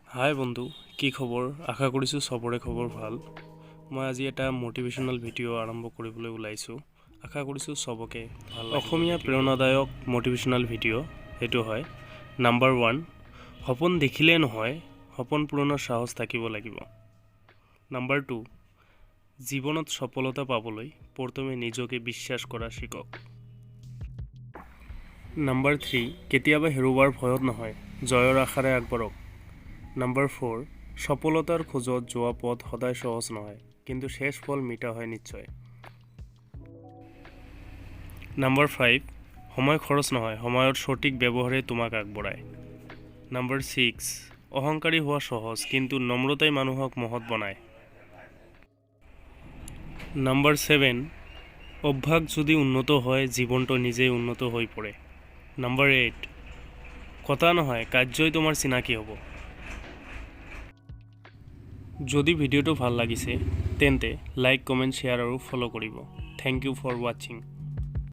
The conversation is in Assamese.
হাই বন্ধু, কি খবৰ? আশা কৰিছোঁ চবৰে খবৰ ভাল। মই আজি এটা মটিভেশ্যনেল ভিডিঅ' আৰম্ভ কৰিবলৈ ওলাইছোঁ। আশা কৰিছোঁ চবকে ভাল লাগিব। অসমীয়া প্ৰেৰণাদায়ক মটিভেশ্যনেল ভিডিঅ' সেইটো হয়। নাম্বাৰ 1, সপোন দেখিলেই নহয়, সপোন পূৰণৰ সাহস থাকিব লাগিব। নাম্বাৰ 2, জীৱনত সফলতা পাবলৈ প্ৰথমে নিজকে বিশ্বাস কৰা শিকক। নাম্বাৰ 3, কেতিয়াবা হেৰুৱাৰ ভয়ত নহয়, জয়ৰ আশাৰে আগবাঢ়ক। নাম্বাৰ 4, সফলতাৰ খোজত যোৱা পথ সদায় সহজ নহয়, কিন্তু শেষ ফল মিঠা হয় নিশ্চয়। নাম্বাৰ 5, সময় খৰচ নহয়, সময়ৰ সঠিক ব্যৱহাৰে তোমাক আগবঢ়ায়। নাম্বাৰ 6, অহংকাৰী হোৱা সহজ, কিন্তু নম্ৰতাই মানুহক মহৎ বনায়। নাম্বাৰ 7, অভ্যাস যদি উন্নত হয়, জীৱনটো নিজেই উন্নত হৈ পৰে। নাম্বাৰ 8, কথা নহয়, কাৰ্যই তোমাৰ চিনাকি হ'ব। যদি ভিডিঅ'টো ভাল লাগিছে, তেন্তে লাইক, কমেণ্ট, শ্বেয়াৰ আৰু ফ'ল' কৰিব। Thank you for watching.